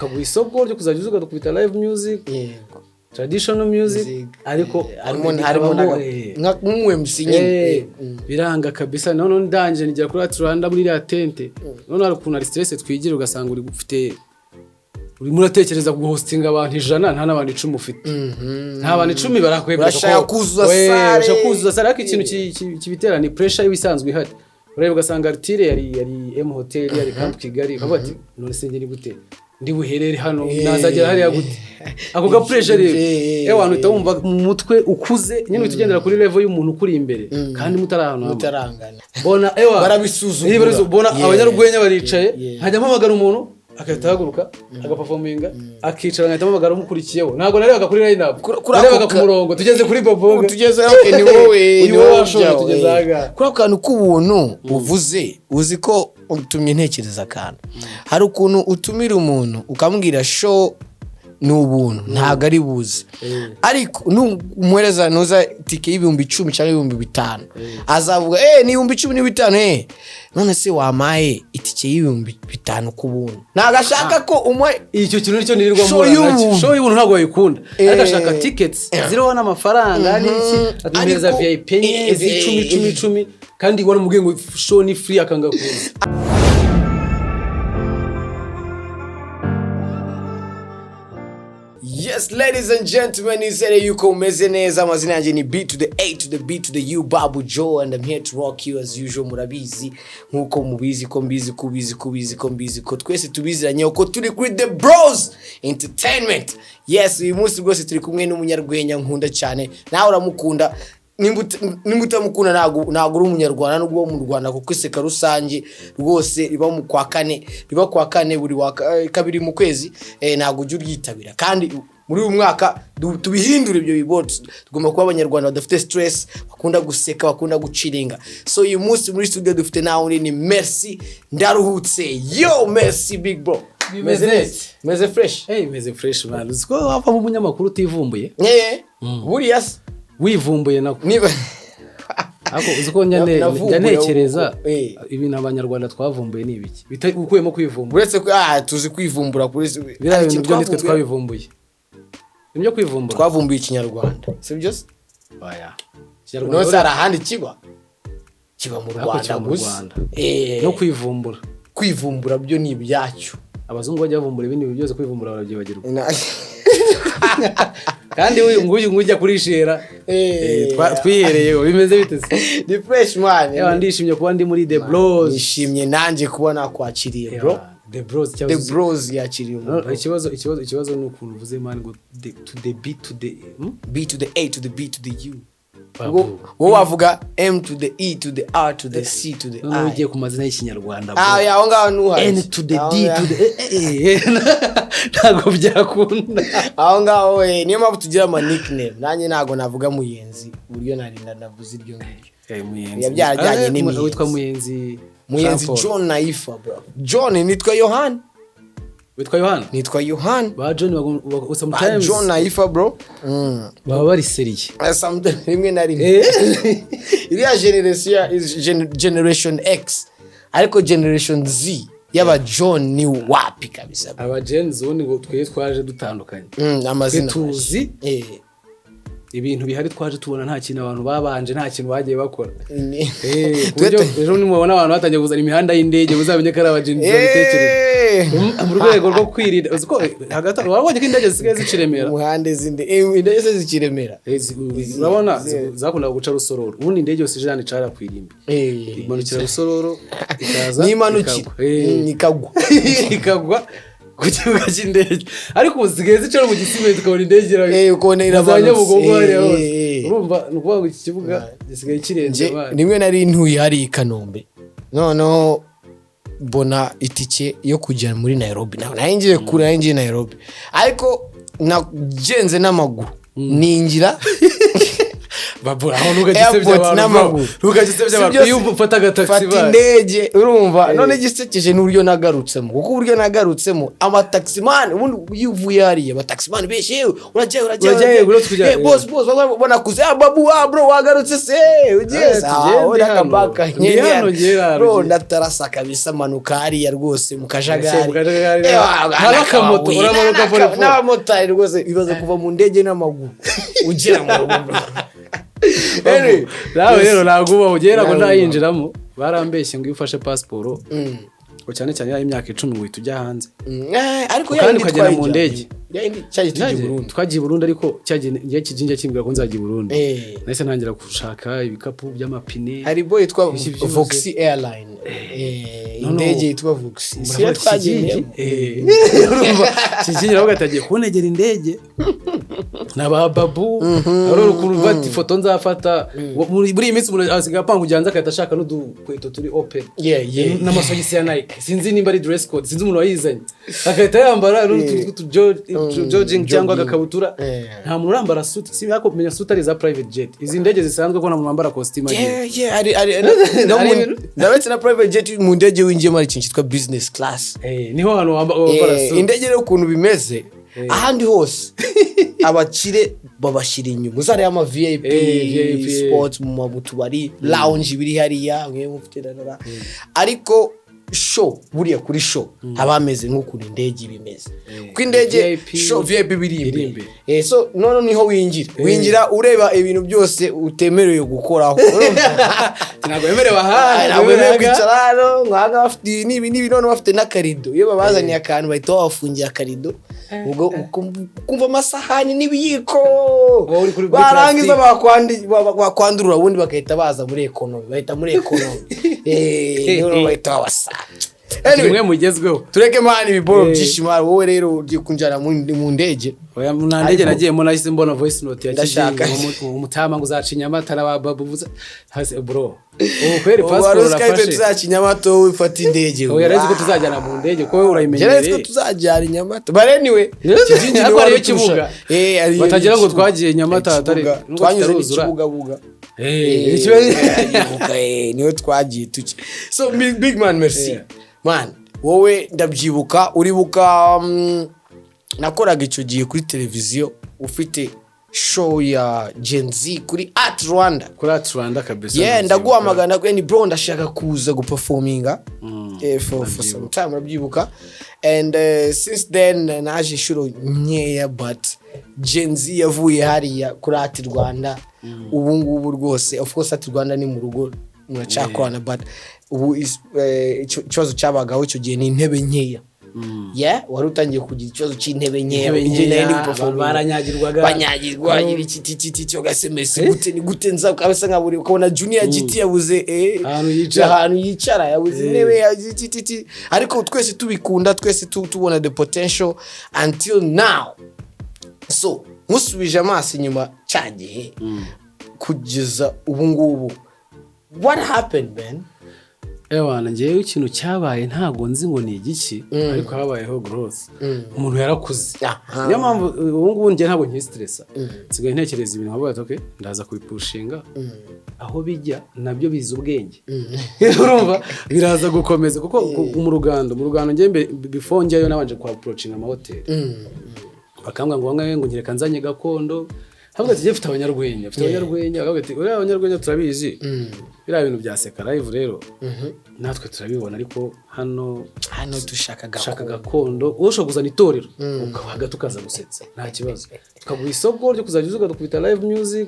Tukaguha isoko ryo kuzajya uza ukadukubita live music, traditional music, ariko harimo harimo bikabamo, nk'umu MC nyine. Biranga kabisa. None ndangije nigera kuri Art Rwanda muri iriya tente. None hari ukuntu hari stress twigira, ugasanga uri ufite, urimo uratekereza guhostinga abantu 100, nta n'abantu 10 ufite, nta bantu 10 barakwemera. Urashaka kuzuza salle. Urashaka kuzuza salle, ariko ikintu kibitera ni pressure y'ibisanzwe ihari. Urareba ugasanga Artile yari M Hotel, yari Camp Kigali, ukavuga ati: "None se njye ni gute ndi buherere hano? Nazagera hariya gute?" Ako ga pressure rero, ewa uhita wumva mu mutwe ukuze nyine, uhita ugendera kuri level y'umuntu ukuri imbere kandi mutari ahantu hamwe. Mutarangana. Bona ewa Barabisuzugura. Bona abanyarwenya baricaye, nkajya mpamagara umuntu agahita ahaguruka agaperforminga, akicara, nkahita mpamagara umukurikiyeho. Ntabwo narebaga kuri line up, Kuri ako narebaga ku murongo, tugeze kuri Bobo. Tugeze, okay, ni wowe. Uyu Ni wowe wowe washoje, ujyaho, tugeze ahangaha. Kuri ako kantu k'ubuntu uvuze, uzi ko utumye ntekereza akantu. Hari ukuntu utumira umuntu ukamubwira show ni ubuntu, ntabwo ari buze, ariko numuhereza nuza tike y'ibihumbi 10 cyangwa 5000, azavuga: "Eh, ni 10,000 n'ibitanu, none se wamaye itike y'ibihumbi 5 ku buntu?" Ntabwo ashaka ko umuha Icyo kintu nicyo nirirwa Show mpura nacyo. y'ubuntu. Show y'ubuntu ntabwo bayikunda, ariko ashaka tickets ziriho n'amafaranga n'iki, atumereza Ariko VIP enye z'icumi, icumi, icumi, kandi waramubwiye ngo show ni free, akanga kuza. Yes, ladies and gentlemen, nizere yuko umeze neza. Amazina yanjye ni B to the A to the B to the U, Babu Joe, and I'm here to rock you as usual. Murabizi, nkuko mubizi ko mbizi ko ubizi ko ubizi ko mbizi ko twese tubiziranye ko turi kuri The Bros Entertainment. Yes, uyu munsi rwose turi kumwe n'umunyarwenya nkunda cyane, nawe uramukunda. Nimba utamukunda ntabwo uri umunyarwanda nubwo uba mu Rwanda, kuko iseka rusange rwose riba mu kwa kane, riba kwa kane buri wa kabiri mu kwezi, ntabwo ujya uryitabira. Kandi muri uyu mwaka tubihindure ibyo bibotsi. Tugomba kuba abanyarwanda badafite stress, bakunda guseka, bakunda guchillinga. So uyu munsi muri studio dufite nawe undi ni Merci Ndaruhutse. Yo Merci, big bro. Bimeze Meze neza? Meze fresh. Hey, meze fresh man. Uzi ko wavamo umunyamakuru utivumbuye? Buriya se Wivumbuye nako. Niba Ariko uzi ko njya Navumbuye njya ntekereza ibintu abanyarwanda twavumbuye ni ibiki, ukuyemo kwivumbura? Uretse ko tuzi kwivumbura kuri Biriya hari bintu ikintu byo nitwe twavumbuye. twabivumbuye, ibyo kwivumbura. Twavumbuye ikinyarwanda, si byo se? Oya. Ikinyarwanda None se hari ahandi kiba? Kiba mu Ariko Rwanda kiba mu gusa. Rwanda. No kwivumbura. Kwivumbura byo ni ibyacu. Abazungu bajya bavumbura ibindi bintu byose, kwivumbura barabyibagirwa. Kandi uyu nguyu ngujya kurishera. Twihereyeho. Bimeze bite se? Ni fresh man. Ewa, ndishimye kuba ndi muri The Bros. Nishimye nanjye kuba nakwakiriye, bro. Ewa, The Bros The cyangwa Bros yakiriye No, umuntu. ikibazo ni ukuntu uvuze man ngo to the B to the B to the A to the B to the U. Babu. Wowe wavuga M to the E to the R to the C to the Noneho I. ugiye ku mazina y'ikinyarwanda, bro. Ah, ya, aho ngaho ntuhazi. N to the Aho D ngaho- to the ntabwo byakunda. Aho ngaho, niyo mpamvu tugira ama nickname. Nanjye ntabwo navuga Muyenzi uburyo nari navuze iryo ngiryo. Muyenzi. Biba byarajyanye n'imiyenzi. Witwa Muyenzi. Muyenzi. Jean Paul. John Naifa, bro. John, nitwa Yohani. Witwa Yohana. Nitwa Yohani. Ba John Ba sometimes John Naifa, bro. Baba bari sérieux. Sometimes, rimwe na rimwe iriya generation generation X, ariko generation Z y'aba John ni wapi kabisa. Aba Gen Z ubundi ngo twe twaje dutandukanye. Amazina Twe tuzi ibintu bihari, twaje tubona nta kintu abantu babanje, nta kintu bagiye bakora. Ku buryo ejo nimubona abantu batangiye kuzana imihanda y'indege, muzamenye ko ari aba Gen Z babitekereza. Mu rwego rwo kwirinda, uzi ko hagati aho wabonye ko indege zisigaye zica i Remera? Umuhanda zindi indege se zikiremera? Urabona zakundaga guca Rusororo. Ubundi indege yose ijana icara ku irimbi, imanukira Rusororo, ikaza Nimanukira ikagwa. Ikagwa. Ikagwa ku kibuga cy'indege, ariko ubu zisigaye zica no mu Gisimenti, ukabona indege Ukabona za iramanutse. Nyabugogo hariya hose. Urumva ni ukuvuga ngo iki kibuga gisigaye kirenze Nje abana. rimwe nari ntuye hariya i Kanombe, noneho mbona itike yo kujya muri Nairobi. Ntabwo nari ngiye kure, nari ngiye Nairobi, ariko nagenze n'amaguru ningira. Babura aho, ntugajye usebya Airport abantu, bro. n'amaguru. Ntugajye usebya Si abantu. byose. Iyo ufata agatagisi Fata bayo. indege, urumva? None igisekeje ni uburyo nagarutsemo, kuko uburyo nagarutsemo amataximani, ubundi iyo uvuye hariya abataximani benshi, yewe urajya, urajya. Urajya, uretse kujya, Eh, boss, boss, banakuze: "Ah, babu, ah bro, wagarutse se, ugiye Eh, se?" tugende Ah, uri hano. akabaka. Ndi hano, ngera Bro, hano. ndatarasa kabisa, manuka hariya rwose mu kajagari. Mu kajagari. Eh, Nta n'akamoto, uramanuka pole pole. N'abamotari rwose, ibaza kuva mu ndege n'amaguru ugera mu rugo, bro. Anyway, Nawe rero ntabwo ubaho ugera ngo Nawe ntayinjiramo. Barambeshye ngo iyo ufashe pasiporo, ngo cyane cyane y'imyaka 10, ngo uhita ujya hanze. Ariko Kandi yayindi ukagera mu twayijyanye. ndege. Yayindi cyagiye tujya i Burundi. Twagiye i Burundi, ariko cyagiye ngiye Kigingi kimbwira ko nzajya i Burundi. Nahise ntangira gushaka ibikapu by'amapine. Hari boy yitwa Iki byose. Voxy Airline. No, no. Indege yitwa Voxy, si Muravuga yo twagiyemo? Kigingi? Urumva Kigingi nawe atagiye kuntegera indege na ba babu, ari ukuntu bati ifoto nzafata muri iyi minsi, umuntu asigaye apanga ujyanze agahita ashaka n'udukweto turi open n'amasogisi ya Nike. Sinzi nimba ari dress code, sinzi umuntu wayizanye, agahita yambara n'utu jogging cyangwa Jogging. agakabutura. Nta muntu urambara suit, si ariko kumenya suit ari za private jet, izi ndege zisanzwe, ko nta muntu wambara kositimu agiye. Yeah, ari no Ari ndabetse na private jet, mu ndege winjiyemo hari ikintu cyitwa business class. Niho hantu wambara suit. Indege rero ukuntu bimeze, ahandi hose abakire babashyira inyuma, uzareba ama VIP VIP. sports mu tubari, lounge biri hariya mwe mufite rarara. Ariko show, buriya kuri show haba hameze nk'ukuntu indege iba imeze, kuko indege VIP show VIP biri iri imbere. Imbere. So none niho winjira ureba ibintu byose utemerewe gukoraho. Ntabwo wemerewe aha. Ntabwo wemerewe kwicara hano nk'aha, bafite ibi n'ibi n'ibi. None bafite n'akarido, iyo babazaniye akantu bahita babafungira akarido, ubwo ukumva amasahani n'ibiyiko. Wowe uri kuri Barangiza plastic. bakwandurura, ubundi bagahita baza muri economy, bahita muri economy. Niho bahita babasa. Anyway, Kimwe mugezweho. tureke man ibiboro byinshi man. Wowe rero ugiye kunjyana mu ndege. Oya, nta ndege nagiyemo, nahise mbona voice note ya Ndashaka. Kigingi, umutama ngo uzaca inyamata na ba babu uza hasi, bro, ubu kweri Ubu passport wari uzi ko aribyo urafashe. tuzaca i Nyamata, wowe ufata indege. Oya, nzi ko tuzajyana mu ndege ko wowe Njye nzi ko urayimenyereye. tuzajyana i Nyamata, but anyway, Yes, Kigingi niwe ariko hariyo wari uturusha. ikibuga. Hariyo Batagira ngo ikibuga. twagiye Nyamata, Ikibuga. nubwo Twanyuze kitaruzura. n'ikibugabuga. Ikibazo- Niho twagiye tuki. So big, big man, merci. Man, wowe ndabyibuka, uribuka nakoraga icyo gihe kuri televiziyo, ufite show ya Gen Z kuri Art Rwanda. Kuri Art Rwanda kabisa. Yeah. Ndabyibuka. Ndaguhamagara, ndakubwira ni bro, ndashaka kuza guperforminga for some time, urabyibuka? And since then naje inshuro nkeya, but Gen Z yavuye hariya kuri Art Rwanda. Ubu ngubu rwose, of course Art Rwanda ni mu rugo, muracyakorana, but ubu ikibazo cyabagaho icyo gihe ni intebe nkeya. Yeah, wari utangiye kugira ikibazo cy'intebe nkeya. Intebe Igihe nari ndi nkeya, guperforminga. abantu baranyagirwaga. Banyagirwa, gira iki iki iki iki, ugasemese gute, ni gute nza ukabasa nka buri ukabona Junior GT yabuze Ahantu yicara. ahantu yicara, yabuze intebe, yabuze iki iki iki, ariko twese tubikunda, twese tubona the potential until now. So nkusubije amaso inyuma cya gihe kugeza ubu ngubu, what happened, man? Ewana, ngewe ikintu cyabaye ntabwo nzi ngo ni igiki, ariko habayeho growth, umuntu yarakuze. Niyo mpamvu ubu ngubu njye ntabwo nkistressa, nsigaye ntekereza ibintu nkavuga ati okay, ndaza kubipushinga aho bijya, nabyo biza ubwenge, urumva biraza gukomeza, kuko mu rugando njye before njyayo nabanje kwa approaching amahoteli, bakambwira ngo bamwe ngo ngereka nzanye gakondo, havuga ati njye mfite abanyarwenya, bakavuga ati uriya abanyarwenya turabizi, biriya bintu bya Seka Live rero natwe turabibona, ariko hano hano dushaka ushaka gakondo. Gakondo wowe ushobora kuzana itorero ukaba hagati ukaza gusetsa, nta kibazo, tukaguha isoko ryo kuzajya uza ukadukubita live music,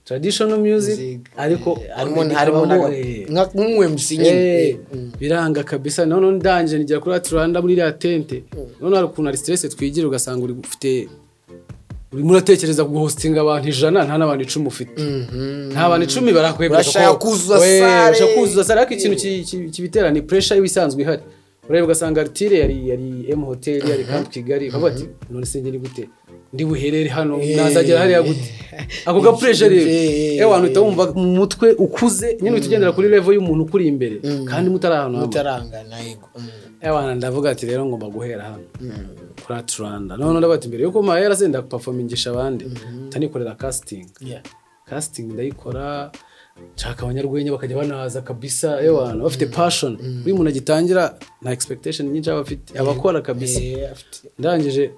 traditional music, Music, ariko harimo comedy harimo ikabamo, nk'umu MC nyine. Biranga kabisa. None ndangije nigera kuri Art Rwanda muri iriya tente, none hari ukuntu hari stress twigira, ugasanga uri ufite urimo uratekereza guhostinga abantu 100, nta n'abantu 10 ufite, nta bantu 10 barakwemera. Urashaka kuzuza salle. Urashaka kuzuza salle, ariko ikintu kibitera ni pressure y'ibisanzwe ihari. Urareba ugasanga Artire yari M Hotel, yari Camp Kigali, ukavuga ati none se njye ni gute ndi buherere hano, nazagera hariya gute? Ako ga pressure rero, wantu uhita wumva mu mutwe ukuze nyine, uhita ugendera kuri level y'umuntu ukuri imbere kandi mutari ahantu hamwe. Mutarangana, yego. Ewana, ndavuga ati rero ngomba guhera hano kuri Art Rwanda. None ndavuga ati mbere yuko mpahera se ndaperformingisha abandi, ndanikorera casting. Casting ndayikora, nshaka abanyarwenya bakajya banaza kabisa, ewana bafite passion. Buri muntu agitangira nta expectation nyinshi aba afite, abakora kabisa. Ndangije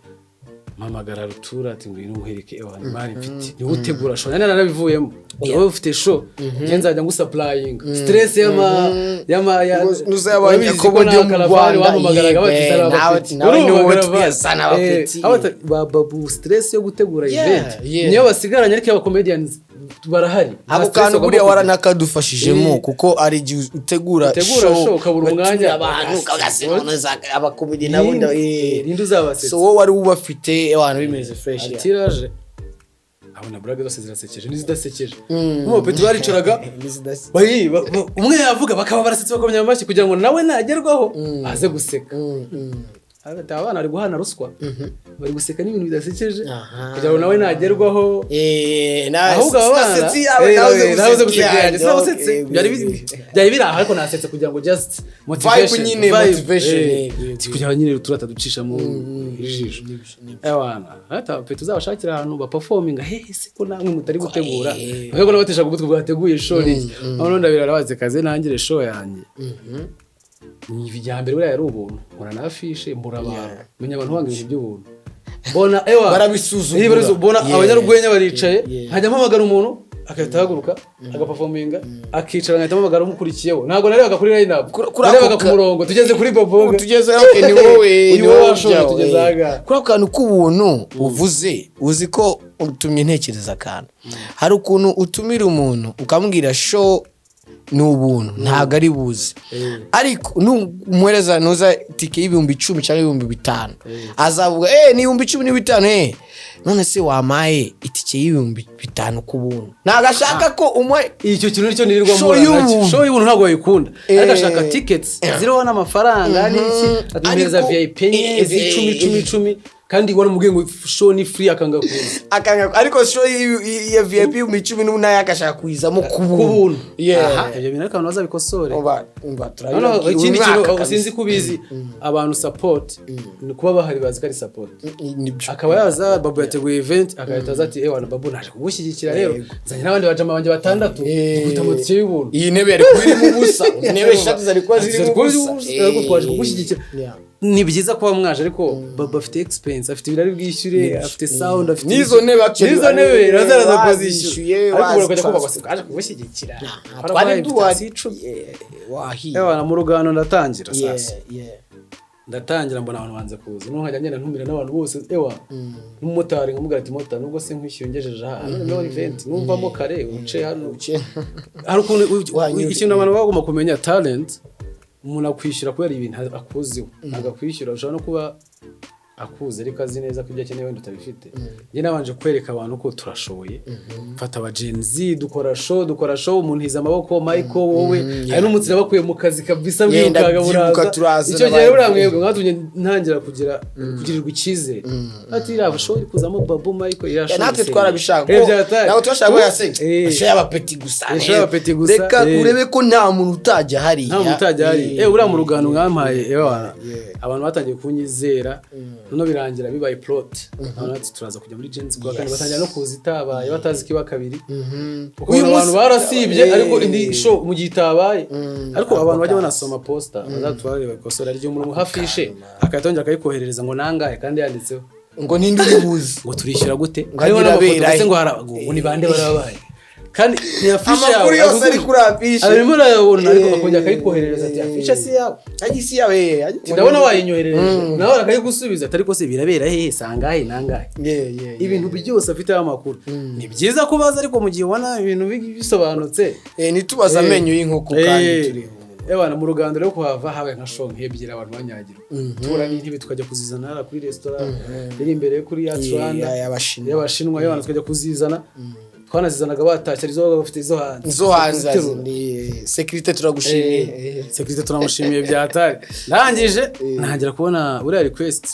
mpamagara Rutura ati: "Ngwino nkwereke, ewana imari mfite, niwe utegura show, nari narabivuyemo, wowe ufite show, njye nzajya ngusupplyinga stress y'ama ya." Nuzaba Urabizi ko comedy yo na mu Karavani Rwanda, wampamagaraga bati yego, "Zana abapeti." nawe Urumva ni wowe Karavani? twese abapeti. Ba babu stress yo gutegura event niyo basigaranye, ariko aba comedians barahari. Nta Ako stress kantu bagomba buriya kugira. waranakadufashijemo, kuko ari igihe utegura Utegura show, ukabura umwanya. Ugatumira abantu, ukabaga abakomedi nabo Ninde uzabasetsa? So wowe wari ubafite abantu bimeze fresh, yeah. Tiraje abona blague zose zirasekeje n'izidasekeje. Nk'abapeti baricaraga, umwe yavuga bakaba barasetse, bakomya amashyi kugira ngo nawe nagerwaho aze guseka. Ati: "Abana bari guhana ruswa, bari guseka n'ibintu bidasekeje kugira ngo nawe nagerwaho." Nawe Ahubwo aba bana sinasetse yawe, nawe uze nawe uze guseka guseka yanjye. yanjye. Sinabusetse. Byari biri aho, ariko nasetse kugira ngo just motivation. Nyine, Vibe, motivation, kugira ngo nyine rutura ataducishamo ijisho. Ewana hata pe tuzabashakira ahantu baperforminga hehe se ko namwe mutari gutegura? Ahubwo nabateshaga umutwe bwateguye show n'iki. Noneho ndabirara baze kaze nangire show yanjye. Ni ibya mbere buriya yari ubuntu, nkora na affiche, mbura abantu, menya abantu banga ibintu by'ubuntu, mbona ewa Barabisuzugura. Mbona abanyarwenya baricaye, nkajya mpamagara umuntu agahita ahaguruka agaperforminga, akicara, nkahita mpamagara umukurikiyeho. Ntabwo narebaga kuri line up, Kuri narebaga ako ku murongo, tugeze kuri Bobo. Tugeze, okay, ni wowe. Uyu Ni wowe wowe washoboye, ujyaho, tugeze ahangaha. Kuri ako kantu k'ubuntu uvuze, uzi ko utumye ntekereza akantu. Hari ukuntu utumira umuntu ukamubwira show ni ubuntu, ntabwo ari buze, ariko numuhereza nuza tike y'10,000 cyangwa 5,000, azavuga: "Eh, ni 10,000 n'ibitanu, eh, none se wamaye itike y'5,000 ku buntu?" Ntabwo ashaka ko umuha Icyo kintu nicyo nirirwa Show mpura nacyo. y'ubuntu. Show y'ubuntu ntabwo bayikunda, ariko ashaka tickets ziriho n'amafaranga n'iki, atumereza Ariko- VIP enye z'icumi icumi icumi, kandi waramubwiye ngo show ni free, akanga kuza. Akanga, ariko show ya VIP 18,000 agashaka kuyizamo ku Ku buntu. buntu. Yeah. Aha, ibyo bintu ariko abantu bazabikosore. Umva, Noneho turabibabwira ikindi uyu kintu mwaka kabisa. sinzi ko ubizi, abantu support ni kuba bahari bazi ko ari support. Nibyo. Akaba yaza, Babu yateguye event, agahita aza ati: "Ewana Babu, naje kugushyigikira rero, nzanye n'abandi bajama banjye batandatu, dukubita amatike y'ubuntu." Iyi ntebe yari kuba irimo ubusa, intebe eshatu zari kuba zirimo Zari kuba zirimo ubusa. ubusa, ariko twaje kugushyigikira. Ni byiza kuba mwaje, ariko Babu afite expense, afite ibirari bwishyure, afite sound, afite N'izo ntebe actually, n'izo ntebe nazo bazishyuye, kuzishyura, ariko ukajya kumva bazitransport. ngo twaje kugushyigikira. Twari duhari. Wahiye. Ewana mu rugano ndatangira sasa. Ndatangira mbona abantu banze kuza, noneho nkajya ngenda ntumira n'abantu bose, ewa n'umumotari nkamubwira ati: "Motari, nubwo se nkwishyuye ngejeje aha hano niho event, numvamo kare uce hano." Hari ukuntu ikintu abantu baba bagomba kumenya, talent, umuntu akwishyura kubera ibintu akuziho, ntabwo akwishyura. Ushobora no kuba akuzi ariko azi neza ko ibyo akeneye wenda utabifite. Njye nabanje kwereka abantu ko turashoboye, mfata aba Gen Z, dukora show, dukora show, umuntu hiza amaboko. Michael, wowe hari n'umunsi nabakuye mu kazi kabisa, Yeah, mwirukanka ndabyibuka, buraza. turaza Icyo gihe n'abandi. buriya mwebwe mwatumye ntangira kugirirwa icyizere, ati iriya show iri kuzamo Babu, Michael, iriya show Natwe ni twarabishaka. Byatari. Ntabwo twashaka ko yase show y'abapeti gusa. Show y'abapeti gusa, Reka urebe ko nta muntu utajya hariya. Nta muntu utajya hariya. Uriya mu rugano mwampaye, abantu batangiye kunyizera, noneho birangira bibaye plot. Abantu bati: "Turaza kujya muri Gen-Z kuwa kane." Batangira no kuza itabaye, batazi ko iba kabiri, kuko Uyu abantu barasibye, ariko indi show mu gihe itabaye. Ariko abantu bajya banasoma poster, bazatwarire bakosora. Igihe umuntu umuha affiche akahita yongera akayikoherereza ngo nangahe kandi yanditseho Ngo ninde uri buze? Ngo turishyura gute? Ngo Hariho agira n'amafoto abera ndetse he? ngo ngo ni bande barabaye, kandi ni affiche yawe. Amakuru yose ari kuri affiche. Arimo arayabona, ariko akongera akayikoherereza ati: "Affiche si yawe." Ajya isi yawe. Ati: "Ndabona wayinyoherereje." Nawe akayigusubiza ati: "Ariko se birabera hehe, sangahe, nangahe?" Ibintu byose afiteho amakuru. Ni byiza kubaza, ariko mu gihe ubona ibintu bisobanutse. Ntitubaze amenyo y'inkoko kandi turiho. Ewana mu rugando rero kuhava habaye nka show nk'ebyiri, abantu banyagirwa, tura n'intebe tukajya kuzizana hariya kuri resitora iri imbere yo kuri Yacu Rwanda. Y'Abashinwa. Y'Abashinwa. Ewana tukajya kuzizana, twanazizanaga batashye, arizo babaga bafite izo hanze. Izo hanze. Kuziterura. Ni sécurité, turagushimiye. Sécurité turamushimiye byatari. Ndangije ntangira kubona buriya request.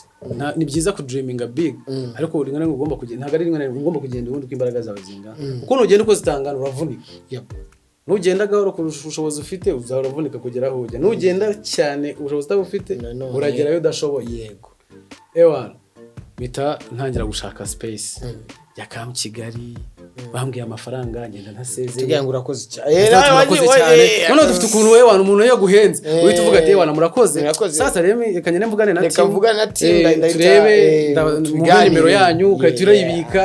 Ni byiza kudreaminga big, ariko rimwe na rimwe ugomba kugenda, ntabwo ari rimwe na rimwe ugomba kugenda ubundi uko imbaraga zawe zingana, kuko nugenda uko zitangana uravunika. Nugenda gahoro kurusha ubushobozi ufite, uzahora uravunika kugera aho ujya. Nugenda cyane ubushobozi utaba ufite, Nanone. uragerayo udashoboye. Ewana mpita ntangira gushaka space ya Camp Kigali. Bambwiye amafaranga, ngenda ntasezeye. Tugira ngo urakoze cyane. Ati, murakoze cyane. Noneho dufite ukuntu wowe wantu umuntu iyo yaguhenze uhita uvuga ati: "Wana, murakoze." Murakoze. Sasa rero reka ngende mvugane na Reka team. mvugane na team, ndahita, turebe mumpe tubiganire. nimero yanyu, ugahita urayibika.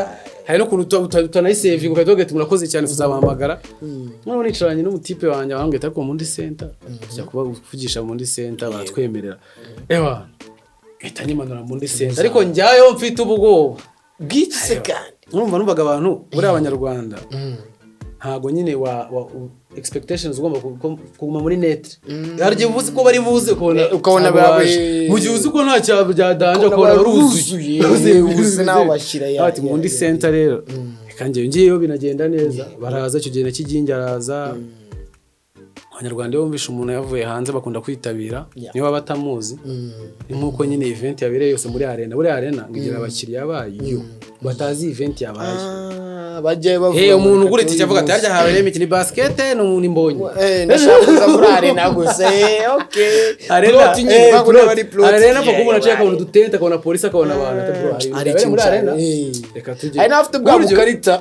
Hari n'ukuntu utanayisevinga, ugahita uvuga ati: "Murakoze cyane, tuzabahamagara." Noneho nicaranye n'umutipe wanjye, arambwira ati: "Ariko Mundi Center tujya kuba kuvugisha Mundi Center baratwemerera." Ewa, mpita nyimanura Mundi Center, ariko njyayo mfite ubwoba. Bw'iki se kandi? Urumva, numvaga abantu buriya Abanyarwanda ntago nyine wa expectations ugomba kuguma muri net. Hari igihe uba uzi ko bari buze, ukabona Ukabona ntabwo baje. Mu gihe uzi ko nta cya byadanje, Ukabona ukabona baruzuye. baruzuye, ubuze nawe bashyira Ati Mundi Center rero reka njyewe ngiyeyo, binagenda neza, baraza. Icyo gihe na Kigingi araza. Abanyarwanda iyo bumvishe umuntu yavuye hanze bakunda kwitabira, niba batamuzi. Ni nk'uko nyine event yabereye yose muri arena, buriya arena ngo igira abakiriya bayo batazi event yabaye. Ah, bajyayo bavuga Eh, ngo umuntu reka ugura itike avuga ati: tuyu "Harya habereyemo iki? Ni basket, ni umuntu imbonye." Ndashaka kuza muri arena gusa. Okay. Arena, Plot nyine, bavuga plot. ko ari plot. Arena apfa kubona aciye, akabona Yeah. udutente, akabona polisi, akabona abantu. Ati: "Bro, hari Hari ibintu ikintu muri arena, cyane. reka tujye." Hari n'abafite bwa bukarita.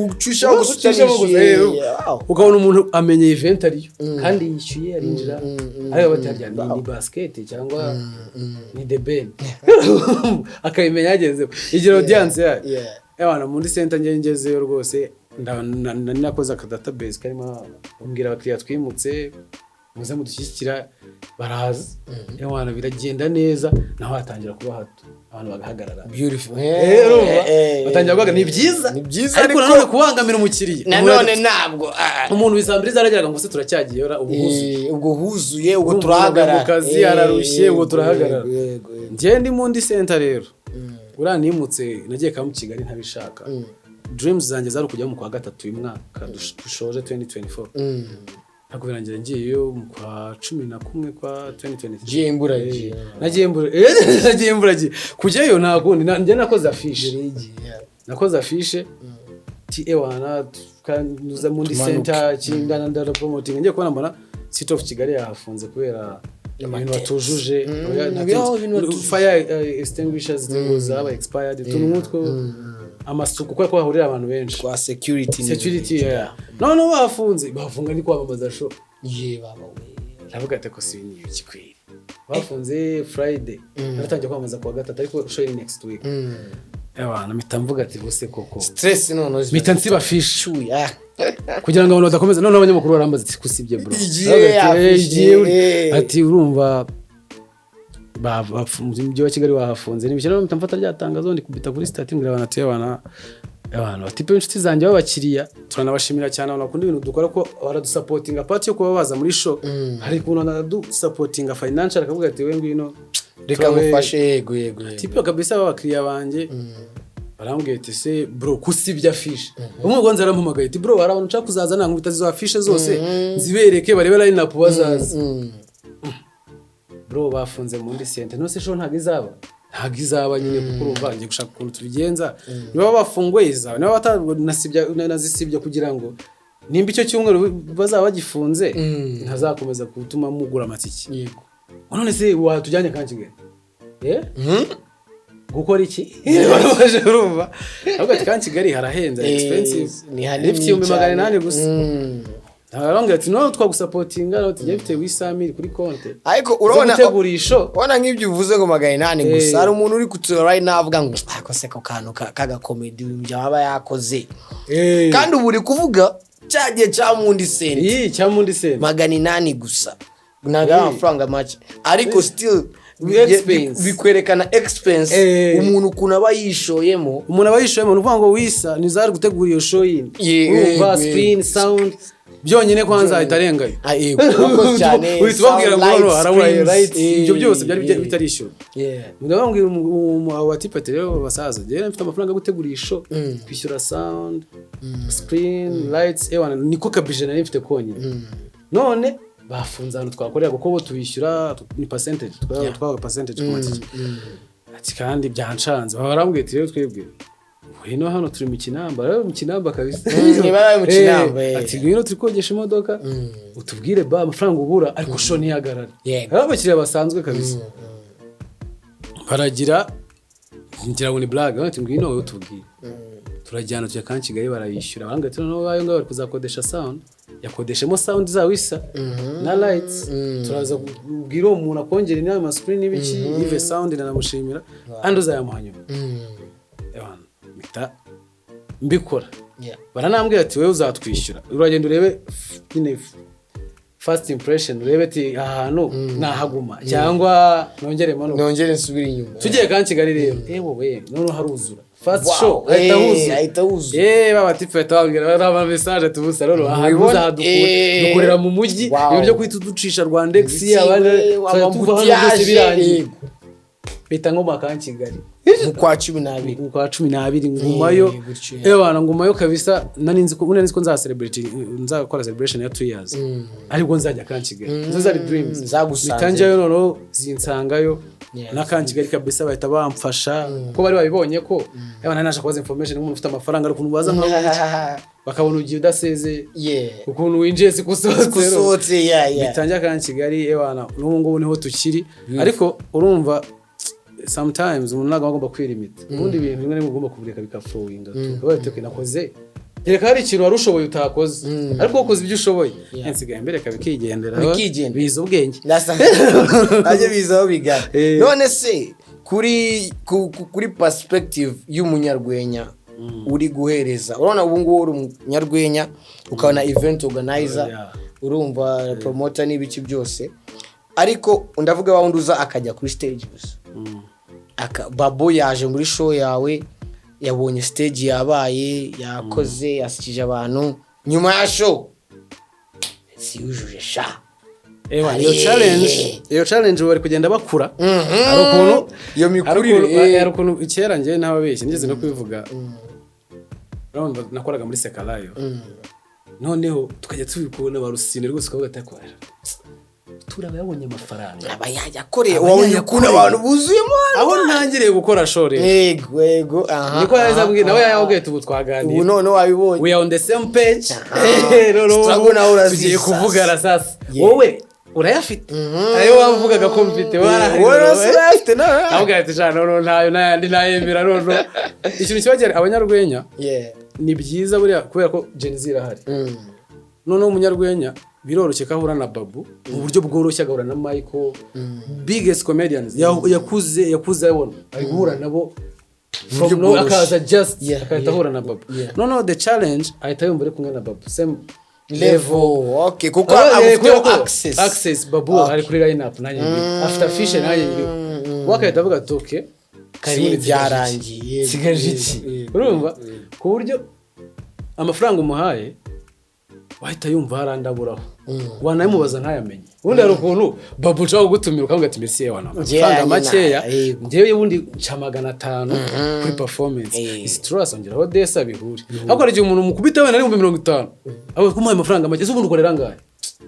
Ucushaho gusa Ucishamo gusa, utanishyuye. Ukabona umuntu amenye event ariyo kandi yishyuye, arinjira, ariko bati: "Harya ni basket cyangwa ni The Ben?" Akabimenya yagezeho, igira audience yayo. Ewana, muri center njye ngezeyo rwose, nakoze aka database karimo, mbwira abakiriya twimutse, muze mudushyigikira, baraza. Ewana, biragenda neza, naho hatangira kuba hato, abantu bagahagarara. Beautiful. Urumva? Batangira kuvuga ni byiza. Ni byiza. Ariko nanone kubangamira umukiriya. Nanone ntabwo Umuntu bisambiri zarageraga ngo se turacyagiye ora ubu huzuye. Ubwo huzuye, ubwo Urumva turahagarara. mu kazi ararushye, ubwo turahagarara. Yego. Njye ndi Mundi Center rero, uriya nimutse nagiye Camp Kigali ntabishaka. Dreams zanjye zari ukujya mu kwa gatatu uyu mwaka dushoje 2024, ariko birangira ngiyeyo mu kwa 11 kwa 2023. Ngiye imburagihe. Nagiye imbura, nagiye imburagihe kujyayo, nta kundi. Njye nakoze afishe, nakoze afishe ti ewana tukanuza Mundi Tumanuke. Center kingana, ndara promoting, ngiye kubona mbona City of Kigali yahafunze kubera ibintu batujuje. Oya, nta Ibintu batujuje. Fire extinguishers ngo zaba expired, utuntu nk'utwo, amasuku, kubera ko hahurira abantu benshi. Kwa security. Security, yeah. None bafunze, bafunga ni kwamamaza show. Ye baba we. Ndavuga ati: "Ko si ibi ni ibiki kweli?" Bafunze Friday, naratangiye kwamamaza kuwa gatatu, ariko show ni next week. Ewana, mpita mvuga ati: "Bose koko." Stress none. Mpita nsiba fiche Shuya. kugira ngo abantu badakomeza. Noneho abanyamakuru barambaza ati: "Kusibye, bro?" Igiye Ndavuga ati, afishe, igiye ati: "Urumva mu mujyi wa Kigali bahafunze." Ni ibikino. Mpita mfata rya tangazo, ndikubita kuri status, mbwira abantu ati: Abantu batipe inshuti zanjye b'abakiriya, turanabashimira cyane, abantu bakunda ibintu dukora, ko baradusapotinga part yo kuba baza muri show, hari ukuntu banadusapotinga financial, akavuga ati: "We ngwino, Reka ngufashe." Yego. Tipe kabisa b'abakiriya banjye barambwira ati: "Se bro, kusibya afishe?" Umwe ugonze arampamagaye ati: "Bro, hari abantu nshaka kuzaza, nankubita izo afishe zose nzibereke, barebe line up bazaza." Bro, bafunze Mundi Center, none se show ntabwo izaba? Ntabwo izaba nyine, kuko urumva ngiye gushaka ukuntu tubigenza. Niba bafunguye izaba, niba batanasibya nazisibye kugira ngo nimba icyo cyumweru bazaba bagifunze ntazakomeza gutuma mugura amatike. None se watujyanye Camp Kigali eh gukora iki? Barabaje, urumva, ahubwo ati: "Camp Kigali harahenze, expensive." Ni hanini. Ifite ibihumbi cyane. 800 gusa. Arambwira ati: "No twagusapotinga, no tugiye bifite 800 000 kuri konte Ariko zo urabona gutegura iyi show." Urabona nk'ibyo uvuze ngo 800 gusa, hari umuntu uri kutura right now avuga ngo: "Ariko se ako kantu k'agakomedi uyu mujya aba yakoze?" Kandi ubu uri kuvuga cya gihe cya Mundi Center. Iyi cya Mundi Center. 800 gusa ntabwo ari amafaranga make, ariko still Expense. bikwerekana expense umuntu ukuntu aba yishoyemo. Umuntu aba yishoyemo, ni ukuvuga ngo wisa ntizari gutegura iyo show yindi. Urumva, screen, sound byonyine kwanza ahita arengayo. Ah, yego, urakoze cyane. Uhita ubabwira ngo Sound, hano harabura lights, lights, screens, ibyo byose byari bitarishyura. Ndababwira abo batipe ati: "Rero basaza, njyewe mfite amafaranga yo gutegura iyi show, kwishyura sound, screen, lights, ewana niko kabije nari mfite konyine. None bafunze ahantu twakorera, kuko bo tubishyura ni percentage, twabaga percentage ku matike." Ati: "Kandi byancanze." Baba barambwiye ati: "Rero twebwe ngwino hano turi mu Kinamba, rero mu Kinamba kabisa." Niba bari mu Kinamba, Ati: "Ngwino turi kogesha imodoka, utubwire ba amafaranga ubura, ariko show ntihagarare." Ari abakiriya basanzwe kabisa, baragira ngira ngo ni blague, ati: "Ngwino wowe utubwire." Turajyana, tujya Camp Kigali, barayishyura, barambwira ati noneho ayo ngayo bari kuzakodesha sound, yakodeshemo sound zabo isa na lights, turaza kubwira uwo muntu akongera n'ayo ma screen n'ibiki. Yves Sound ndanamushimira, andi uzayamuha nyuma. Ewana, mpita mbikora. Baranambwira ati wowe uzatwishyura, uragenda urebe nyine first impression, urebe ati aha hantu nahaguma cyangwa nongere manuke. Nongere nsubire inyuma. Tugiye Camp Kigali rero, ewe we, noneho haruzura first show, ahita huzura. Ahita huzura. Baba tipe bahita bambwira, baba message ati ubusa rero ahantu Mubibona? uzahadukura, dukorera mu mujyi, ibintu byo guhita uducisha Rwandex, Ibiki, abandi we, tuzajya tuva hano byose ama embouteillage, birangiye. Mpita ngoma Camp Kigali Mu kwa 12. Mu kwa 12 ngumayo. Gutyo, Ewana, ngumayo kabisa. Nari nzi ko nza celebrate, nzakora celebration ya 2 years, aribwo nzajya Camp Kigali. Nizo zari dreams. Zagusanze. Mpita njyayo, noneho zinsangayo. Na Camp Kigali kabisa bahita bamfasha, kuko bari babibonye ko ewana naje kubaza information nk'umuntu ufite amafaranga. Ari ukuntu baza nka bakabona ugiye udasezeye, ukuntu winjiye si kusohotse. Kusohotse, yeah. Bitangira Camp Kigali, ewana, n'ubu ngubu niho tukiri. Ariko urumva, sometimes umuntu ntabwo aba agomba kwirimita. Ubundi ibintu rimwe na rimwe ugomba kubireka bikaflowinga tu. Ukavuga ati, "Okay, nakoze." Kereka hari ikintu wari ushoboye utakoze, ariko wakoze ibyo ushoboye. Nsigaye mbireka bikigendera. Bikigendera. Biza ubwenge. Najye biza aho bigana. None se kuri perspective y'umunyarwenya uri guhereza, urabona ubu ngubu uri umunyarwenya, ukabona event organizer, urumva promoter n'ibiki byose, ariko ndavuga wa wundi uza akajya kuri stage gusa. Babo yaje muri show yawe, yabonye stage yabaye, yakoze, yasikije abantu, nyuma ya show siyujuje sha. Ewa, iyo challenge, iyo challenge bari kugenda bakura. Hari ukuntu Iyo hari mikurire, hari ukuntu kera, njyewe ntababeshye, nigeze no kubivuga, urumva nakoraga muri Sekarayo, noneho tukajya tubikubona ba Rusine rwose, ukavuga ati "Ariko turaba yabonye amafaranga." Aba yayakoreye. Aba Wabonye ukuntu yayakoreye. abantu buzuyemo hano. Aho ntangiriye gukora show rero, Yego, aha. Niko yahise ambwira nawe, yababwiye ati ubu Ubu twaganira, none wabibonye. We are on the same page. Noneho Struggle nawe urazizi tugiye sasa. kuvugana sasa. Wowe urayafite ayo wavugaga ko mfite? Warahari. Wowe Noneho, urayafite nawe. Ahubwo ati sha noneho ntayo n'ayandi nayemera. Noneho ikintu kiba gihari, abanyarwenya, ni byiza buriya kubera ko Gen Z irahari. Noneho umunyarwenya biroroshye ko ahura na Babu mu buryo bworoshye, agahura na Michael, biggest comedians yakuze abona, ari guhura nabo from Buryo no bworoshye. akaza just agahita ahura na Babu. Noneho the challenge, ahita yumva ari kumwe na Babu same Level, okay, kuko kubera agufiteho ko access. Access, Babu ari kuri line up, nanjye ndiriho, afite afishe, nanjye ndiriho, we agahita avuga ati okay, Kari sigaje iki? byarangiye. Sigaje iki? Urumva, ku buryo amafaranga umuhaye wahita yumva harandaburaho, wanayimubaza ntayamenye. Ubundi hari ukuntu Babu ushobora kugutumira ukavuga ati merci wana, amafaranga nyine, makeya, njyewe ubundi nca 500 kuri performance, isi turasongeraho desa bihure. Ariko hari igihe umuntu mukubita wenda ari 50,000, abo kumuha amafaranga make, ese ubundi ukorera angahe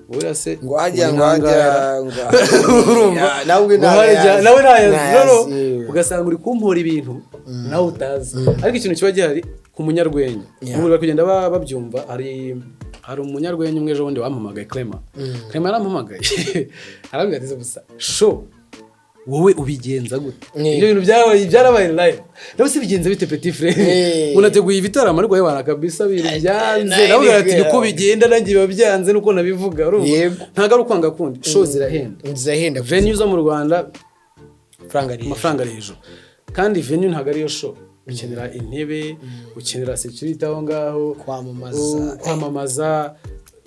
wowe se? Ngo hajya Uri ngo hajya nkangara. ngo Urumva? Ya, nawe ubwe Ngo harya- ntayazi. Nawe ntayazi. Ntayazi. Noneho ugasanga uri kumpora ibintu nawe utazi. Ariko ikintu kiba gihari ku munyarwenya, ubu bari kugenda babyumva. Hari umunyarwenya umwe ejo bundi wampamagaye, Clement. Clement yarampamagaye, arambwira ati gusa show wowe ubigenza gute? Ibyo bintu byarabaye, byarabaye live. Nawe se bigenza bite, petit frère? Unateguye ibitaramo ariko yewana kabisa ibintu byanze. Nawe ati niko bigenda, nanjye biba byanze nuko nabivuga, urumva? Ntabwo ari ukwanga kundi, show zirahenda. Zirahenda. Venue zo mu Rwanda, Amafaranga ari hejuru. Amafaranga ari hejuru, kandi venue ntabwo ariyo show. Ukenera intebe, ukenera security aho ngaho, Kwamamaza. Kwamamaza,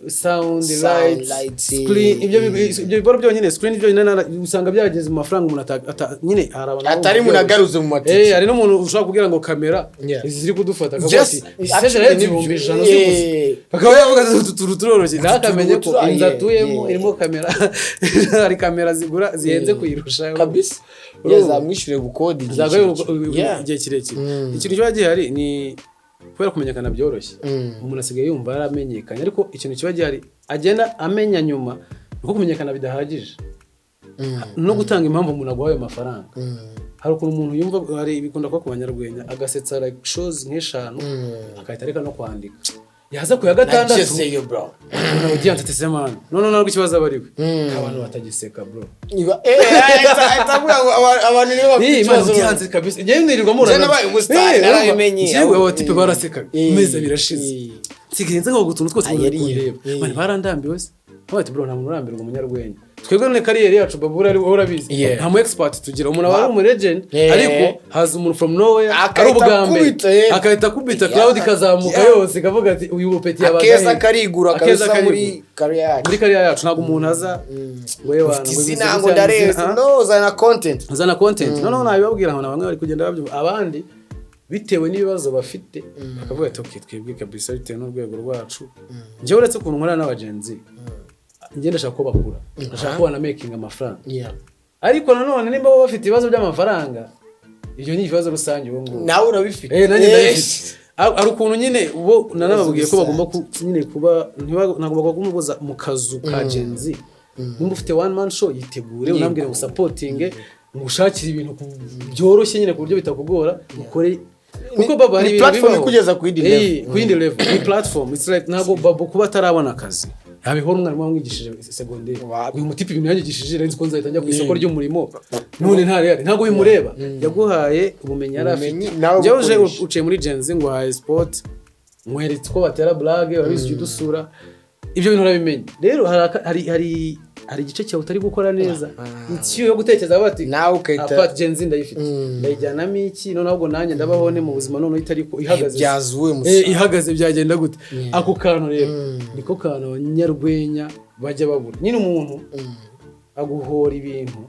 sound, Sound, lights, lights, screen. Ibyo biboro byonyine, screen byonyine, usanga byageze mu mafaranga umuntu nyine hari abantu Atari bumva byoroshye. munagaruze mu matike. Hari n'umuntu ushobora kubwira ngo kamera izi ziri kudufata, akavuga ati Actually, "Stage 100,000 ziguze," akaba yavuga ati utu tuntu turoroshye, ntakamenye ko inzu atuyemo irimo kamera, hari kamera zigura zihenze kuyirusha. Kabisa. Urumva? Yazamwishyure gukode igihe Zaga kirekire. igihe kirekire. Ikintu kiba gihari ni kubera kumenyekana byoroshye, umuntu asigaye yumva yaramenyekanye, ariko ikintu kiba gihari agenda amenya nyuma ni uko kumenyekana bidahagije, no gutanga impamvu umuntu aguha ayo mafaranga. Hari ukuntu umuntu yumva, hari bikunda kuba ku banyarwenya, agasetsa like shows nk'eshanu, agahita areka no kwandika. Yaza ku ya gatandatu, Nagezeyo, bro. Ubona audience ati: "Se man, none ntabwo ikibazo aba ari we, abantu batagiseka, bro." Ahita avuga ngo abantu nibo bafite Eh, man, ikibazo. audience kabisa, njyewe nirirwa murana. Njye nabaye umustar, narabimenye. Njyewe aba type barasekaga, amezi 2 arashize, nsigaye nza ngo utuntu twose Ah, ngo yari kundeba. iyo. Man, barandambiwe se. Ati: "Bro, nta muntu urambirwa umunyarwenya." Twebwe none career yacu, babu, urabizi, nta mu expert tugira. Umuntu aba ari umu legend, ariko haza umuntu from nowhere ari Akahita ubwa mbere, akubita, akahita akubita, crowd ikazamuka yose, ikavuga ati: "Uyu mupeti yabaga Akeza he?" karigura Akeza kabisa muri karigura. career yacu. Muri career yacu ntabwo umuntu aza ngo yewe Ufite ngo izina bimeze ngo gutya, ndareze izina, no zana content. Zana content. Noneho nabibabwira nkabona bamwe bari kugenda babyumva, abandi bitewe n'ibibazo bafite bakavuga ati: "Okay, twebwe kabisa bitewe n'urwego rwacu." Njyewe uretse ukuntu nkorana n'abagenzi, njye ndashaka ko bakura, ndashaka ko banamakinga amafaranga. Ariko nanone nimba bo bafite ibibazo by'amafaranga, ibyo ni ibibazo rusange ubu ngubu. Nawe urabifite. Eh, nanjye ndabifite. Hari ukuntu nyine bo nanababwiye ko bagomba nyine kuba ntabwo bagomba kubuza mu kazu ka Gen Z. Nimba ufite one man show, yitegure, unambwire ngo supportinge, ngushakire ibintu byoroshye nyine ku buryo bitakugora, ukore, kuko baba hari Ni ibintu platform bibaho. ikugeza ku yindi Eh, level. ku yindi level ni platform. It's like ntabwo Babu kuba atarabona akazi yabihora umwarimu wamwigishije segonderi. Uyu mutipe ibintu yanyigishije, nzi ko nzahita njya ku isoko ry'umurimo, none ntari, ntabwo bimureba. Yaguhaye ubumenyi yari afite. Ubumenyi, nawe Njyewe uje bukoresha. uciye muri Gen Z, nguhaye sport, nkweretse uko batera blague, urabizi, ujya udusura, ibyo bintu urabimenya. Rero hari hari igice cyawe utari gukora neza, icyo yo gutekereza bati Nawe ugahita- apart Gen Z ndayifite, ndayijyanamo iki? Noneho ahubwo nanjye ndabaho ne mu buzima noneho itari ko ihagaze? Ibyaza uwuhe Eh, musaruro? Ihagaze byagenda gute? Ako kantu rero niko kantu abanyarwenya bajya babura nyine. Umuntu aguhora ibintu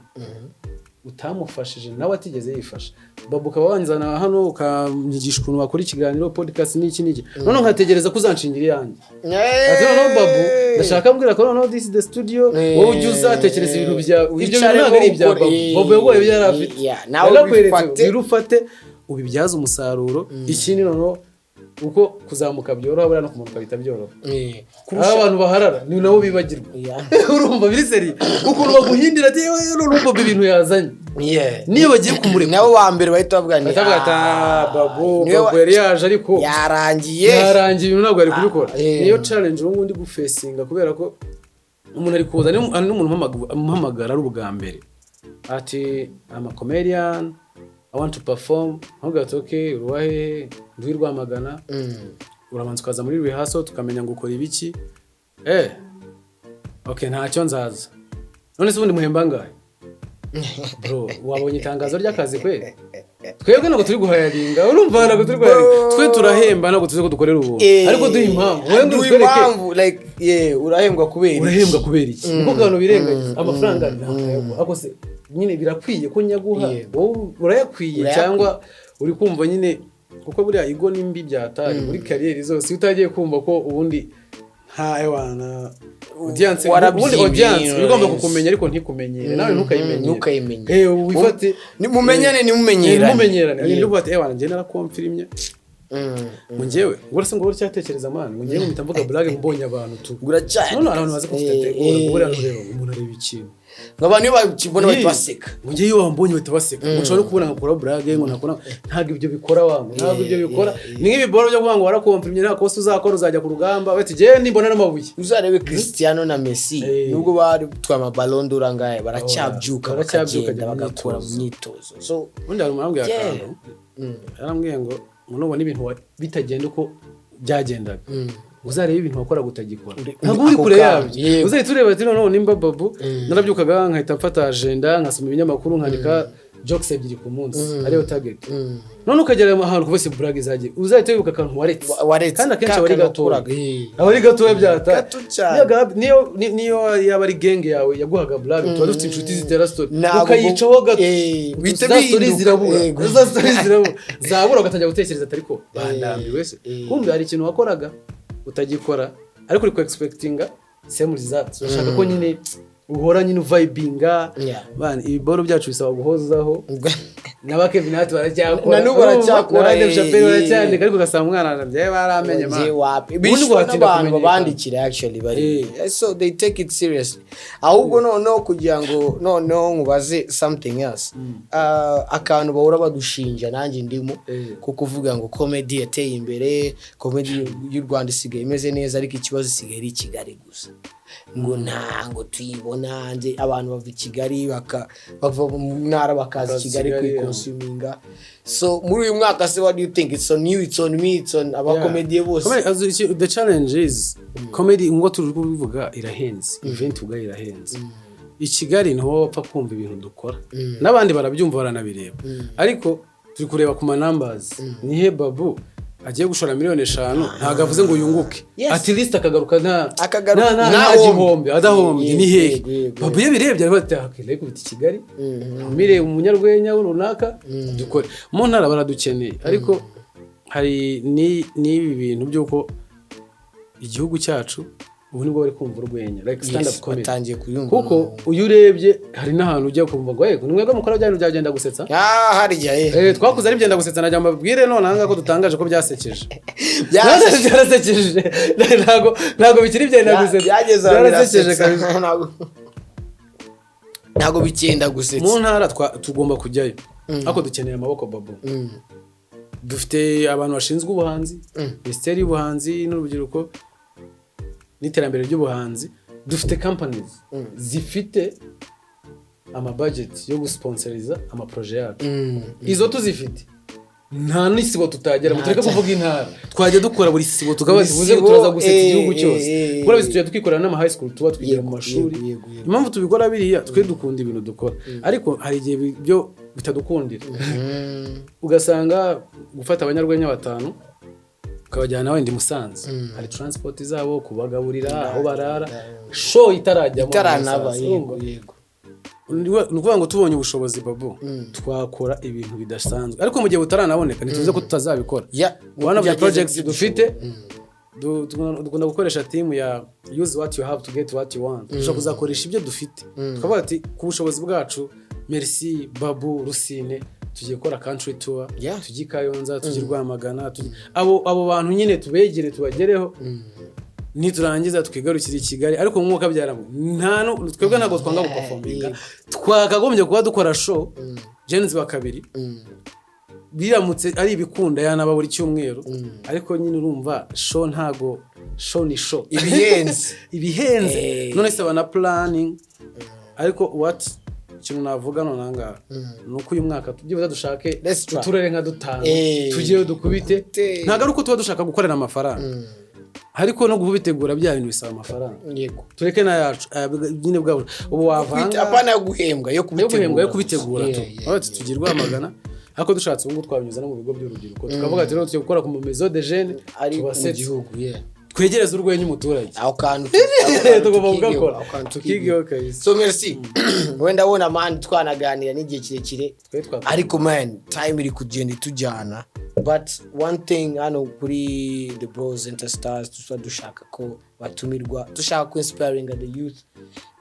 utamufashije, nawe atigeze yifasha. Babu, ukaba wanzana hano ukanyigisha ukuntu wakora ikiganiro, podcast, n'iki n'iki, noneho nkategereza ko uzanshingira iyanjye. Ati: "Noneho Babu, ndashaka mbwira ko noneho this is the studio, wowe ujye uzatekereza ibintu byawe." Ibyo bintu ntabwo ari ibya Babu. Babu yaguhaye ibyo yari afite. Yeah, nawe Yarakweretse, ubifate. Birufate ubibyaze umusaruro. Ikindi noneho, uko kuzamuka byoroha, buriya no kumanuka bihita byoroha. Aho abantu baharara ni nabo bibagirwa. Urumva biri seri ukuntu baguhindira ati: "Yewe, none urumva ibintu yazanye." Niyo bagiye kumureka, Nabo ba mbere bahita bavuga ni bahita bavuga ati: "Ah, Babu, niwe Babu yari yaje ariko yarangiye." Yarangiye, ibintu ntabwo ari kubikora. Ah. Niyo challenge ubu ngubu ndi gufacinga, kubera ko umuntu ari kuza, hari n'umuntu umuhamagara ari ubwa mbere ati: "I'm a comedian, I want to perform." Nkuvuga ati: "Okay, uruwa hehe?" "Ndi Rwamagana." "Urabanza ukaza muri rehearsal tukamenya ngo ukora ibiki." "Eh, okay, ntacyo, nzaza." None se ubundi muhemba angahe? Bro, wabonye itangazo ry'akazi kwe? Twebwe ntabwo turi guhiringa, urumva, ntabwo turi guhiringa. Twe turahemba, ntabwo tuzi ko dukorera ubuntu, ariko duha impamvu wowe ngo Duha utwereke. Impamvu, like, yeah, urahembwa kubera iki? Urahembwa kubera iki? Niko kantu birengagiza. Amafaranga ntayaguha, ariko se nyine birakwiye ko nyaguha? Wowe urayakwiye? Urayakwiye. Cyangwa uri kumva nyine, kuko buriya ego ni mbi byatari muri career zose. Iyo utagiye kumva ko ubundi nta ewana audience, Warabyimbye, ubundi audience iba igomba yes. kukumenya ariko ntikumenyere, nawe ntukayimenyere. Ntukayimenyere. Eh, wifate. Mumenyane, ntimumenyerane. Ntimumenyerane. Ibintu byo ati: "Ewana, njye narakomfirimye." Ngo njyewe ngo urase ngo uracyatekereza, man, ngo njyewe mpita mvuga blague mbonye abantu tu. Uracyari. None abantu bazi ko ufite buriya ntureba umuntu areba ikintu. Ngo abantu iyo bakibona bahita baseka. Ngo njyewe iyo wambonye bahita baseka, ngo ushobora no kubona nkakora blague, ngo nakora. Ntabwo ibyo bikora wangu, ntabwo ibyo bikora. Ni nk'ibiboro byo kuvuga ngo warakomfirimye, nta kosa uzakora, uzajya ku rugamba bati: "Njyewe nimbona n'amabuye." Uzarebe Cristiano na Messi, nubwo bari batwaye amaballon d'Or angahe, baracyabyuka, Baracyabyuka, bakagenda bajya mu bagakora mu myitozo, so Ubundi hari umuntu wambwiye akantu, yarambwiye ngo nubona ibintu bitagenda uko byagendaga, uzarebe ibintu wakoraga utagikora, ntabwo uri Ako kure kanya, yabyo. Uzahita ureba ati: "Noneho nimba Babu narabyukaga nkahita mfata agenda, nkasoma ibinyamakuru, nkandika jokes ebyiri ku munsi, ariyo target, none ukagera ahantu kuva se blague zagiye," uzahita wibuka akantu waretse. Waretse. Kandi akenshi Ka aba ari kantu gatoya. wakoraga, Aba ari gatoya byata. Gato cyane. Niyo yaba ari gang yawe yaguhaga blague, tuba dufite inshuti zitera story, Ntabwo ukayicaho gato, bihita za story bihinduka. zirabura. Yego. Za story zirabura, zabura, ugatangira gutekereza ati: "Ariko bandambiwe se?" Kumbe hari ikintu wakoraga utagikora, ariko uri ku expectinga same results, urashaka ko nyine Uhora nyine uvibinga. Bana, ibiboro byacu bisaba guhozaho. N'aba Kevin Hart baracyakora. Na n'ubu baracyakora, N'aba Dave Chappelle baracyandika, ariko ugasanga umwana njyewe baramenye, man. Nje wapi. Ubundi Bishwe guhatinda n'abantu kumenyekana. babandikira, actually bari, so they take it seriously. Ahubwo noneho kugira ngo noneho nkubaze something else, akantu bahora badushinja, nanjye ndimo, ko kuvuga ngo comedy yateye imbere, comedy y'u Rwanda isigaye imeze neza, ariko ikibazo isigaye ari i Kigali gusa, ngo nta ngo tuyibona hanze. Abantu bava i Kigali, bava mu ntara bakaza i Bakaza i Kigali Kigali, yeah. kwiconsuminga. So muri uyu mwaka se, what do you think? It's on you, it's on me, it's on abakomediye bose. The challenge is comedy, ngo turi kubivuga, irahenze. Event ubwayo irahenze. I Kigali niho bapfa kumva ibintu dukora, n'abandi barabyumva, baranabireba, ariko turi kureba ku ma numbers. Nihe Babu agiye gushora 5 miliyoni ntabwo avuze ngo yunguke, at least akagaruka nta Akagaruka nta nta nta hombe. gihombe, adahombye, ni hehe? Babu iyo birebye aravuga ati: "Ah, okay, kubita i Kigali, ntumire umunyarwenya runaka, dukore mu ntara, baradukeneye." Ariko hari n'ibi bintu by'uko igihugu cyacu ubu nibwo bari kumva urwenya, like stand up comedy. Batangiye kuyumva. Kuko uyu urebye hari n'ahantu ujya kumva ngo: "Hey, ni mwebwe mukora bya bintu byagenda gusetsa?" Ah, harya Twakuze ari byenda gusetsa. Najya mbabwire none ahangaha ko dutangaje ko byasekeje. Byarasekeje. Byarasekeje, ntabwo bikiri byenda gusetsa. Byageze aho Byarasekeje birasetsa. kabisa. Ntabwo bikenda gusetsa. Mu ntara tugomba kujyayo, ariko dukeneye amaboko, Babu. Dufite abantu bashinzwe ubuhanzi, Minisiteri y'Ubuhanzi n'Urubyiruko n'Iterambere ry'Ubuhanzi. Dufite companies zifite amabudget yo gusponsoriza amaprojet yacu. Izo tuzifite, nta n'isibo tutagera. Tureke kuvuga intara, twajya dukora buri sibo, tukaba Buri tuvuze ngo sibo, turaza gusetsa igihugu cyose. Kuko urabizi, tujya twikorera n'ama high school, tuba twigira mu mashuri. yego, yego, yego. Impamvu tubikora biriya, twe dukunda ibintu dukora, ariko hari igihe byo bitadukundira, ugasanga gufata abanyarwenya batanu ukabajyana wenda i Musanze, hari transport zabo, kubagaburira, aho barara, show itarajyamo. Itaranaba. Musanze, urumva? Yego. Ni ukuvuga ngo tubonye ubushobozi, Babu, twakora ibintu bidasanzwe, ariko mu gihe butaranaboneka ntituvuze ko tutazabikora. One of the projects dufite, dukunda gukoresha team ya "use what you have to get what you want". Dushobora kuzakoresha ibyo dufite, tukavuga ati ku bushobozi bwacu, Merci, Babu, Rusine, tugiye gukora country tour, tujye i Kayonza, tujye i Rwamagana, abo bantu nyine tubegere, tubagereho, niturangiza twigarukire i Kigali. Ariko mwuka byaramwe, nta twebwe ntabwo twanga guperforminga. Twakagombye kuba dukora show Gen-Z wa kabiri, biramutse ari ibikunda yanaba buri cyumweru, ariko nyine urumva show ntago, show ni show. Ibihenze. Ibihenze. None se na planning. Ariko what ikintu navuga none ahangaha ni uko uyu mwaka byibuze dushake Let's try. uturere nka dutanu, tujyeyo dukubite. Dukubite. Ntabwo ari uko tuba dushaka gukorera amafaranga, ariko no kubitegura bya bintu bisaba amafaranga. Tureke n'ayacu aya nyine bwabo ubu wavanga. Apana yo guhembwa, yo yo guhembwa, yo kubitegura. kubitegura tu. Aho ati tugiye Rwamagana, ariko dushatse ubu ngubu twabinyuza no mu bigo by'urubyiruko, tukavuga ati rero tugiye gukora ku maison de jeunes, ari mu tubasetse, gihugu, yeah. twegereze urwenya umuturage. Aho kantu Tugomba tukigeho, kugakora. aho kantu Tukigeho kabisa. So Merci, wenda wabona man twanaganira n'igihe kirekire, Twe twakora. ariko man, time iri kugenda itujyana. But one thing, hano kuri The Bros Interstars tuba dushaka ko batumirwa, dushaka ko inspiring the youth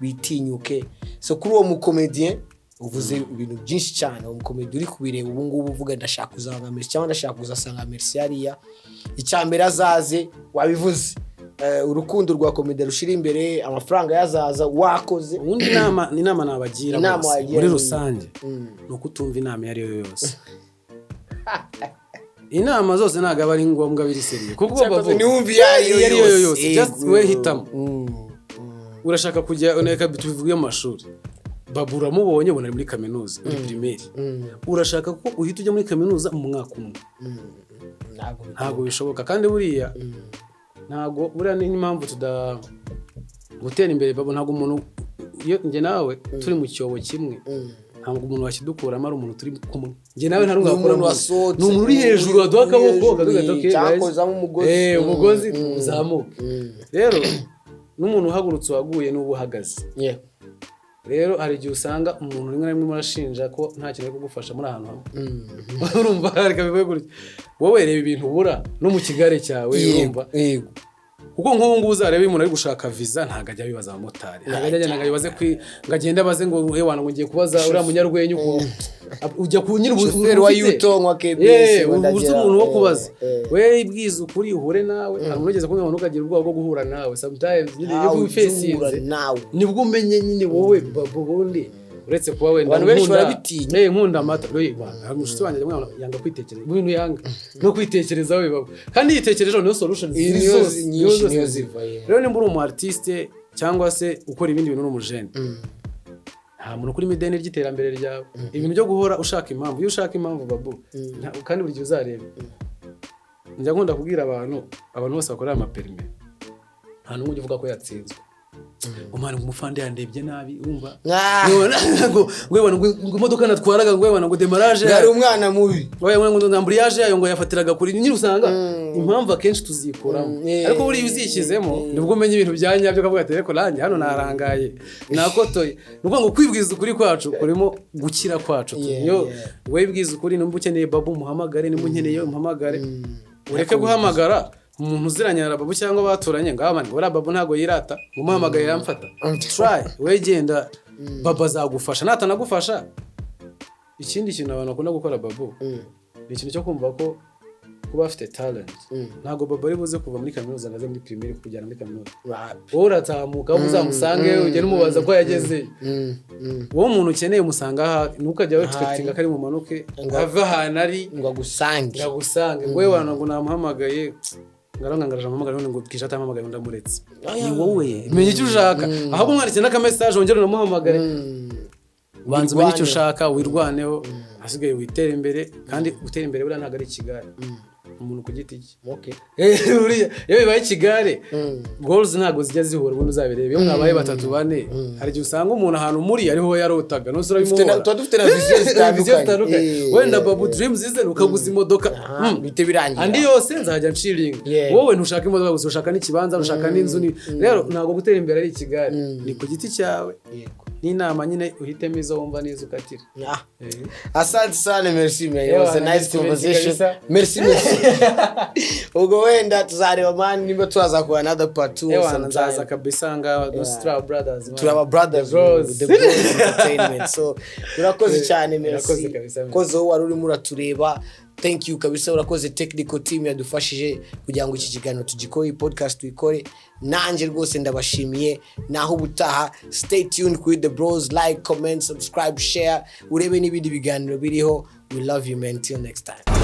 bitinyuke. So kuri uwo mukomediyen uvuze ibintu byinshi cyane, uwo mukomedi uri kubireba ubu ngubu uvuga ndashaka kuzaba nka Merci cyangwa ndashaka kuzasanga Merci hariya, icya mbere azaze wabivuze, urukundo rwa komedi rushira imbere, amafaranga yazaza wakoze. Ubundi inama nabagira Inama bose, wagira muri rusange, ni ukutumva inama iyo ari yo yose. Inama zose ntabwo aba ari ngombwa biri sérieux, kuko Cyakoze ntiwumve iyo ari yo iyo ari yo yose. yose, just we hitamo. Urashaka kujya, reka tubivuge mu mashuri. Babu uramubonye, ubona ari muri kaminuza, uri primaire, urashaka ko uhita ujya muri kaminuza mu mwaka umwe? Ntabwo. Ntabwo bishoboka. Kandi buriya ntabwo, buriya ni n'impamvu tuda gutera imbere, Babu. Ntabwo umuntu, iyo njye nawe turi mu cyobo kimwe, ntabwo umuntu wakidukuramo ari umuntu turi kumwe. Njye nawe nta n'umwe Ni umuntu wakuramo. wasohotse. Ni umuntu uri hejuru waduha Uri akaboko, hejuru, akavuga ati, "Okay, cyangwa guys." akozamo umugozi. Umugozi uzamuke. Rero n'umuntu uhagurutse waguye n'uba uhagaze. Rero hari igihe usanga umuntu rimwe na rimwe murashinja ko nta kintu ari kugufasha muri ahantu hamwe. Urumva, reka bivuge gutya, wowe reba ibintu ubura no mu kigare cyawe. Urumva? Yego. Kuko nk'ubu ngubu uzarebe, iyo umuntu ari gushaka visa, ntabwo ajya abibaza abamotari, ntabwo ajya agenda ngo abibaze ngo agende abaze ngo: "Ewana," ngo "ngiye kubaza uriya munyarwenya ukuntu ujya ku nyiri Shoferi wa Yutong wa KBS Yeah, ngo ubu ndagera, umuntu wo kubaza. Eh. We bwiza ukuri, uhure nawe. Hari umuntu ugeze kumwe, ukagira ubwoba bwo guhura nawe sometimes nyine iyo Nawe ujya uhura wifacinze nawe. Nibwo umenye nyine wowe babu. Ubundi uretse kuba wenda Abantu benshi barabitinya. Nkunda amata. Hari umushuti wanjye yanga kwitekereza ibintu, yanga no kwitekerezaho bibaho, kandi yitekerejeho niyo solution Iyi ziri niyo zose, nyinshi niyo zose niyo ziva. ziva, yeah. Rero nimba uri umu artiste cyangwa se ukora ibindi bintu, uri umujene, nta muntu kuri ideni ry'iterambere ryawe. Ibintu byo guhora ushaka impamvu, iyo ushaka impamvu babu, kandi buri gihe uzareba, njya nkunda kubwira abantu bose bakorera amaperime, nta n'umwe ujya uvuga ko yatsinzwe. Umwana ngo umufande yandebye nabi, wumva? Ah. Ngo imodoka natwaraga, ngo ngo démarrage Ngo ari umwana mubi. Oya, ngo embrayage yayo ngo yafatiraga kuri nyine. Usanga impamvu akenshi tuzikuramo, ariko buriya uzishyizemo nibwo umenya ibintu bya nyabyo, ukavuga ati: "Ariko nanjye hano narangaye, nakotoye." Ni ukuvuga ngo kwibwiza ukuri kwacu kurimo gukira kwacu. Iyo wibwiza ukuri, nimba ukeneye babu umuhamagare, nimba unkeneye umuhamagare, ureke guhamagara umuntu uziranye na babu cyangwa baturanye ngo: "Ah, man, uriya babu ntabwo yirata, umuhamagaye yamfata." Try, we genda, babu azagufasha. Natanagufasha, ikindi kintu abantu bakunda gukora babu, ni ikintu cyo kumva ko kuba afite talent, ntabwo babu ari buze kuva muri kaminuza ngo aze muri primaire kujyana muri kaminuza. Wapi. Wowe uratamuka, aho uzamusange ugende umubaza ko yagezeyo. Wowe umuntu ukeneye umusanga aha, ntukajya wexpectinga ko ari bumanuke ave ahantu ari ngo agusange. Ngo agusange, ngo we wana ngo namuhamagaye, ngarangangaraje amuhamagara, none ngo bwije atampamagaye ngo ndamuretse. Ni wowe menya icyo ushaka, ahubwo umwandikire n'akamessage, wongere unamuhamagare. Banza umenye icyo Wirwaneho. ushaka, wirwaneho, hasigaye witere imbere. Kandi gutera imbere buriya ntabwo ari ikigare, umuntu ku giti cye. Buriya iyo bibaye ikigare, goals ntabwo zijya zihura. Ubundi uzabireba iyo mwabaye batatu, bane, hari igihe usanga umuntu ahantu muri ariho yarotaga nuse urabimuhora. Tuba dufite na vision zitandukanye. Vision zitandukanye. Wenda babu dreams ze ni ukaguza imodoka. Aha, bihite birangira. Andi yose nzajya nshiringa. Wowe ntushaka imodoka gusa, ushaka n'ikibanza, ushaka n'inzu. Rero ntabwo gutera imbere ari ikigare, ni ku giti cyawe. N'inama nyine, uhitemo izo wumva n'izo ukatira. Ah. Asante sana, merci man. It Yeah, was a man, nice merci, merci conversation. kabisa. Merci, merci. Ubwo wenda tuzareba man nimba tuzakora another part 2 Ewana, sometime. nzaza kabisa ngaha. Yeah. Brothers, man. Turaba brothers. The bros. The Bros Entertainment. So urakoze cyane, merci. Urakoze kabisa, merci. Urakoze wowe wari urimo uratureba, thank you kabisa. Urakoze technical team yadufashije kugira ngo iki kiganiro tugikore, iyi podcast tuyikore. Nanjye rwose ndabashimiye. Naho ubutaha, stay tuned kuri The Bros. Like, comment, subscribe, share, urebe n'ibindi biganiro biriho. We love you man, till next time.